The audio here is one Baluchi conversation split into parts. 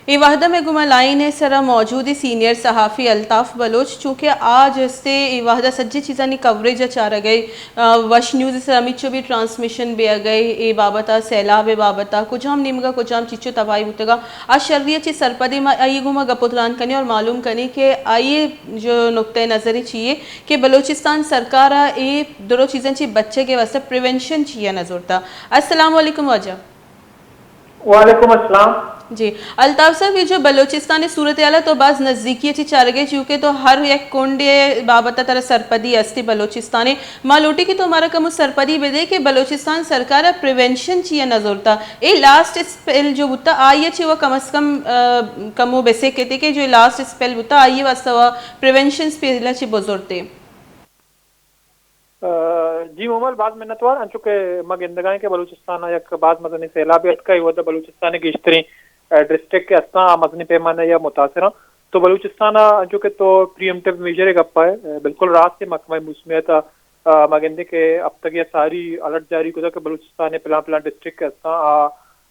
اے وھد ءَ مئے گوما لائن ءِ سرا موجود ایں سینئر صحافی الطاف بلوچ، چونکہ آ جستے اے وھد ءَ سجیں چیزانی کوریج ءَ چارگ ءَ، آ، وش نیوز ءِ سرا ہمیچو بھی ٹرانسمیشن بیگ ءَ، اے بابت ءَ، سیلاب ءِ بابت ءَ، کجام نیمگ ءَ کجام چیچو تباہی بوتگ ءَ، آ شری ءَ چہ سرپدی ما آئی گوما گپ ءُ تران کنیں اور معلوم کنیں کہ آئی ءِ جو نقطۂ نظر چی یے کہ بلوچستان سرکار ءَ اے درو چیزاں چہ بچگ ءِ واستہ پریونشن چی ءَ نہ زرتا۔ السلام علیکم واجہ۔ وعلیکم السلام۔ جی، الطاف صاحب، اے جو بلوچستان ءِ صورتحال ءَ تو باز نزدیکی ءَ چہ چارگ ءَ ئے، چونکہ تو ہر یک کنڈے ءِ بابت ءَ ترا سرپدی استی بلوچستان ءِ۔ ما لوٹی کہ تو مارا کمو سرپدی بدے کہ بلوچستان سرکار ءَ پریونشن چی ءَ نہ زرتا۔ اے لاسٹ اسپیل جو بوتا، آئی ءَ چہ وہ کم از کم، آ، کمو بسے کتے کہ جو لاسٹ اسپیل بوتا، آئی ءِ واستہ وہ پریونشن اسپیل ءَ چہ بزرتے۔ آ، جی مومل، باز منتوار۔ انچو کہ ما گندگائیں کہ بلوچستان ءَ یک باز مزنیں سیلابے اتکا، اے وھد ءَ بلوچستان ءِ گیشتریں، آ، ڈسٹرکٹ کہ استاں، آ مزنیں پیمانہ ءَ متاثر آں۔ تو بلوچستان ءَ انچو کہ تو پری ایمپٹیو میژر ءِ گپ ءَ ئے، بالکل راست ایں، محکمہ موسمیات ءَ، آ، ما گندیں کہ ہفتگے ءَ ساری الرٹ جاری کتا کہ بلوچستان ءِ پلان پلان ڈسٹرکٹ کہ استاں، آ،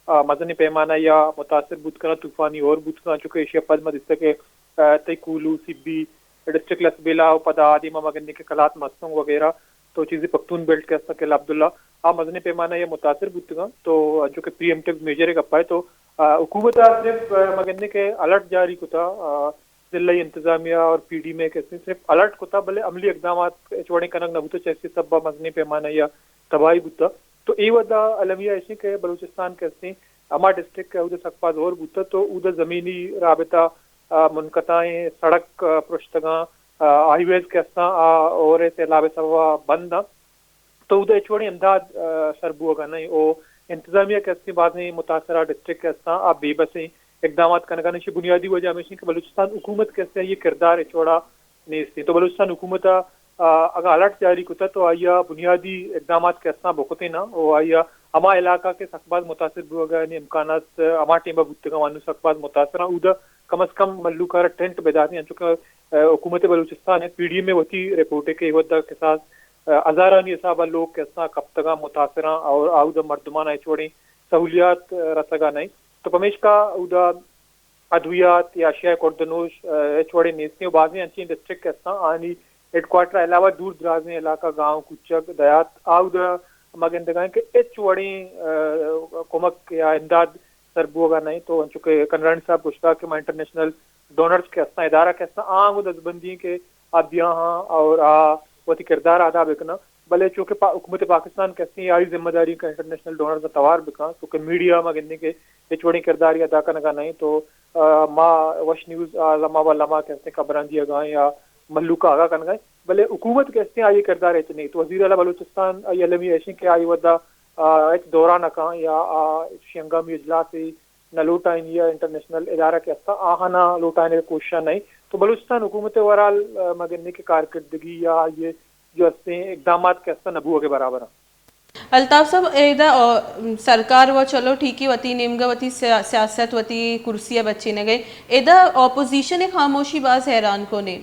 آ، مزنیں پیمانہ ءَ متاثر بوت کناں، طوفانی ہور بوت کناں، انچو کہ ایشی ءَ پد ما دیستا کہ، آ، تئی کوہلو، سبی، ڈسٹرکٹ لسبیلہ ءُ پدا آ دیما ما گندیں کہ قلات مستونگ وغیرہ، تو چیزے پختون بیلٹ کہ استاں قلعہ عبداللہ، آ مزنیں پیمانہ ءَ متاثر بوتگاں۔ تو انچو کہ پری ایمپٹیو میژر ءِ گپ ءَ ئے، تو، آ، حکومت ءَ صرف، آ، ما گندیں کہ الرٹ جاری کتا، آ، ضلعی انتظامیہ اور پی ڈی ایم ءَ کہ استیں صرف الرٹ کتا، بلے عملی اقدامات ہچ وڑیں کنگ نہ بوتا، چہ ایشی سبب ءَ مزنیں پیمانہ ءَ تباہی بوتا۔ تو اے وھد ءَ المیہ ایش ایں کہ بلوچستان کہ استیں ہما ڈسٹرکٹ کہ اود ءَ سک باز ہور بوتا، تو اود ءَ زمینی رابطہ، آ، منقطع ایں، سڑک، آ، پرشتگاں، آ، ہائی ویز کہ استاں، آ، ہور ءِ سیلاب ءِ سبب ءَ بند آں۔ تو اود ءَ ہچ وڑیں امداد، آ، سر بوگ ءَ نہ ایں۔ او انتظامیہ کہ استیں، بازیں متاثرہ ڈسٹرکٹ کہ استاں، آ بے بس ایں، اقدامات کنگ ءَ نہ ایں۔ ایشی بنیادی وجہ ہمیش ایں کہ بلوچستان حکومت کہ استیں، آئی ءِ کردار ہچ وڑا نیست ایں۔ تو بلوچستان حکومت ءَ، آ، اگاں الرٹ جاری کتہ تو آئی ءَ بنیادی اقدامات کہ استاں بکتیں نا، او آئی ءَ ہما علاقہ کہ سک باز متاثر بوگ ءِ امکانات ہما ٹیم ءَ بوتگاں، انوں سک باز متاثر آں، اود ءَ کم از کم مھلوک ءَ را ٹینٹ بداتیں، انچو کہ، آ، حکومت بلوچستان ءِ پی ڈی ایم ءِ وتی رپورٹ ءَ کہ اے وھد ءَ کساس، آ، ہزارانی حساب ءَ لوگ کہ استاں کپتگاں، متاثر آں اور اود ءَ مردماں ءَ ہچ وڑیں سہولیات، آ، رسگ ءَ نہ ایں۔ تو پمیشکا اود ءَ ادویات یا اشیاء خوردنوش، آ، ہچ وڑیں نیستیں و بازیں انچیں ڈسٹرکٹ کہ استاں، آنی ہیڈ کوارٹر ءَ علاوہ دور درازیں علاقہ، گاؤں، کوچگ، دیہات، آ اود ءَ ما گندگائیں کہ ہچ وڑیں، آ، کمک یا امداد سر بوگ ءَ نہ انت۔ تو انچو کہ کنرانی صاحب گوشتگ کہ ما انٹرنیشنل ڈونرز کہ استاں، ادارہ کہ استاں، آ انگو دزبندی ایں کہ آ بیاہاں اور آ وتی کردار ءَ ادا بکناں۔ بلے چونکہ پا-، حکومت پاکستان کہ استیں، آئی ذمہ داری کہ انٹرنیشنل ڈونرز ءَ توار بکاں، چونکہ میڈیا ما گندیں کہ ہچ وڑیں کرداری ادا کنگ ءَ نہ انت۔ تو، آ، ما وش نیوز ءَ لمحہ بہ لمحہ کہ استیں خبراں دیگ ءَ ایں یا مھلوک ءَ آگاہ کنگ ءَ ایں، بلے حکومت کہ استیں، آئی ءِ کردار ہچ نہ انت۔ وزیر اعلیٰ بلوچستان آئی ءِ المی ایش ایں کہ آئی وھد ءَ، آ، ہچ دورہ نہ کاں یا آ، ہچ ہنگامی اجلاسے نہ لوٹائینی یا انٹرنیشنل ادارہ کہ استاں، آہاں نہ لوٹائینگ ءِ کوشش ءَ نہ انت۔ تو بلوچستان حکومت ءِ اوورآل، آ، ما گندیں کہ کارکردگی یا آئی ءِ جو استیں اقدامات کہ استاں، نہ بوگ ءِ برابر انت۔ الطاف صاحب، ادا، آ، سرکار و چلو ٹھیک ہے، وتی نیمگ ءَ وتی سیا-، سیاست، وتی کرسی ءَ بچینگ ءَ، ادا اپوزیشن ءِ خاموشی باز حیران کن ایں۔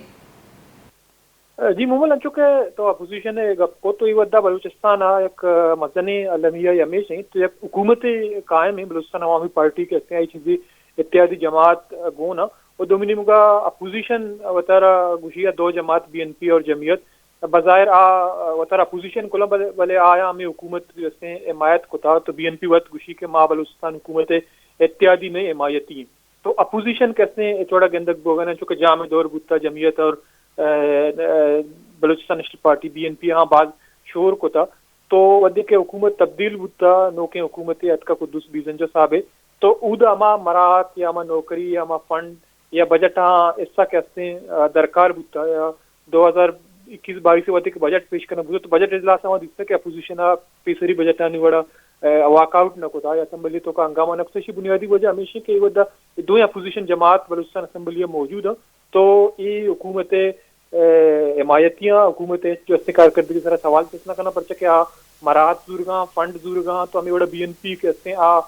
جی مومل، انچو کہ تو اپوزیشن ءِ گپ کت، تو اے وھد ءَ بلوچستان ءَ یک مزنیں المیہ ہمیش انت، تو یک حکومت قائم انت، بلوچستان عوامی پارٹی کہ استیں، آئی چیزے اتحادی جماعت گون انت، و دومی نیمگ ءَ اپوزیشن وتارا گوشی ءَ دو جماعت، بی این پی اور جمعیت، بظاہر آ وتارا اپوزیشن کلاں، بلے، بلے آیاں ہمے حکومت کہ استیں حمایت کتا، تو بی این پی وت گوشی کہ ما بلوچستان حکومت ءِ اتحادی نہ ایں، حمایتی ایں۔ تو اپوزیشن کہ استیں ہچ وڑا گندگ بوگ ءَ نہ انت، چونکہ جام ءِ دور بوتا، جمعیت اور، آ، آ، Balochistan national party, B N P, آہاں باز شور کتا۔ تو وھدے کہ حکومت تبدیل بوتا، نوکیں حکومتے اتکا قدوس بیزنجو صاحبے، تو اود ءَ ہما مراعات یا ہما نوکری یا ہما فنڈ یا بجٹ ءِ حصہ کہ استیں، آ، درکار بوتا یا دو ہزار اکیس بائیس ءَ وھدے کہ بجٹ پیش کنگ بوتا، تو بجٹ اجلاس ءَ ما دیستا کہ اپوزیشن ءَ پیسری بجٹ آنی وڑا، آ، واک آؤٹ نہ کتا یا اسمبلی ءِ توکا ہنگامہ نہ کتا۔ ایشی بنیادی وجہ ہمیش انت کہ اے وھد ءَ دوئیں اپوزیشن جماعت بلوچستان اسمبلی ءَ موجود انت، تو اے حکومت ءِ، آ، حمایتی آں، حکومت ءِ جو استیں کارکردگی ءِ سرا سوال چست نہ کناں، پرچا کہ آ مراعات زورگاں، فنڈ زورگاں، تو ہمے وڑا بی این پی کہ استیں، آ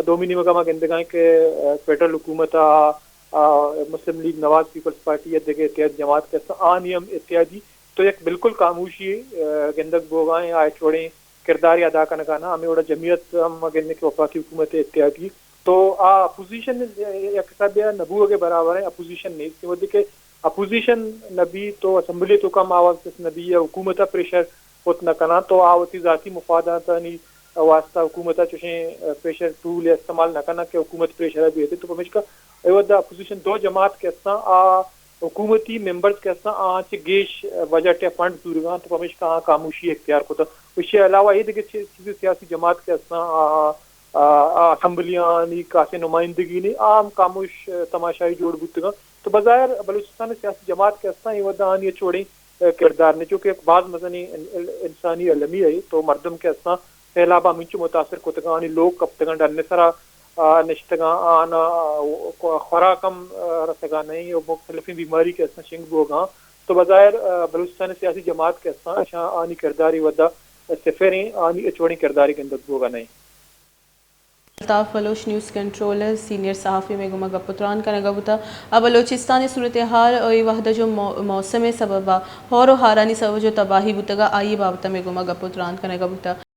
دومی نیمگ ءَ ما گندگائیں کہ، آ، فیڈرل حکومت ءَ، آ، مسلم لیگ نواز، پیپلز پارٹی یا دگہ اتحادی جماعت کہ استاں، آنی ہم اتحادی، تو یک بالکل خاموشی، آ، گندگ بوگا ایں، آ ہچ وڑیں کردارے ادا کنگا نہ۔ ہمے وڑا جمعیت ہم ما گندیں کہ وفاقی حکومت ءِ اتحادی، تو آ اپوزیشن یک حسابے ءَ نہ بوگ ءِ برابر ایں، اپوزیشن نیست۔ وھدے کہ اپوزیشن نہ بی تو اسمبلی ءِ توکا ہم آواز کس نہ بی یا حکومت ءَ پریشر کت نہ کناں تو آ وتی ذاتی مفاداتانی واسطہ حکومت ءَ چوشیں پریشر ٹول ءَ استعمال نہ کناں کہ حکومت پریشر ءَ بیت۔ تو پمیشکا اے وھد ءَ اپوزیشن دو جماعت کہ استاں آ حکومتی ممبرز کہ استاں آ چہ گیش بجٹ ءِ فنڈ زورگ ءَ انت، تو پمیشکا آ خاموشی اختیار کتگ۔ ایشی ءَ علاوہ اے دگہ چی-، چیزے سیاسی جماعت کہ استاں آ، آ، آ اسمبلیانی کاسے نمائندگی نی آ ہم خاموش تماشائی جوڑ بوتگ انت۔ تو بظاہر بلوچستان ءِ سیاسی جماعت کہ استاں اے وھد ءَ آنی ہچ وڑیں کردار نہ، چونکہ یک باز مزنیں ان-، انسانی المی ءَ تو مردم کہ استاں سیلاب ءَ ہمینچو متاثر کتگ انت، آنی لوگ کپتگ انت، ڈن ءِ سرا، آ، نشتگ انت، آناں، آ، خوراک ہم، آ، رسگ ءَ نہ انت، مختلفیں بیماری کہ استاں شنگ بوگ ءَ انت۔ تو بظاہر، آ، بلوچستان ءِ سیاسی جماعت کہ استاں اشاں آنی کردار اے وھد ءَ صفر ایں، آنی ہچ وڑیں کردارے گندگ بوگ ءَ نہ انت۔ الطاف بلوچ نیوز کنٹرول ءِ سینئر صحافی مئے گوما گپ ءُ تران کنگ ءَ بوتگ ءُ بلوچستان ءِ صورتحال ءُ اے وھد ءَ جو مو-، موسم ءِ سبب ءَ ہور ءُ ہارانی سبب ءَ جو تباہی بوتگ ءَ آئی ءِ بابت ءَ مئے گوما گپ ءُ تران کنگ ءَ بوتگ۔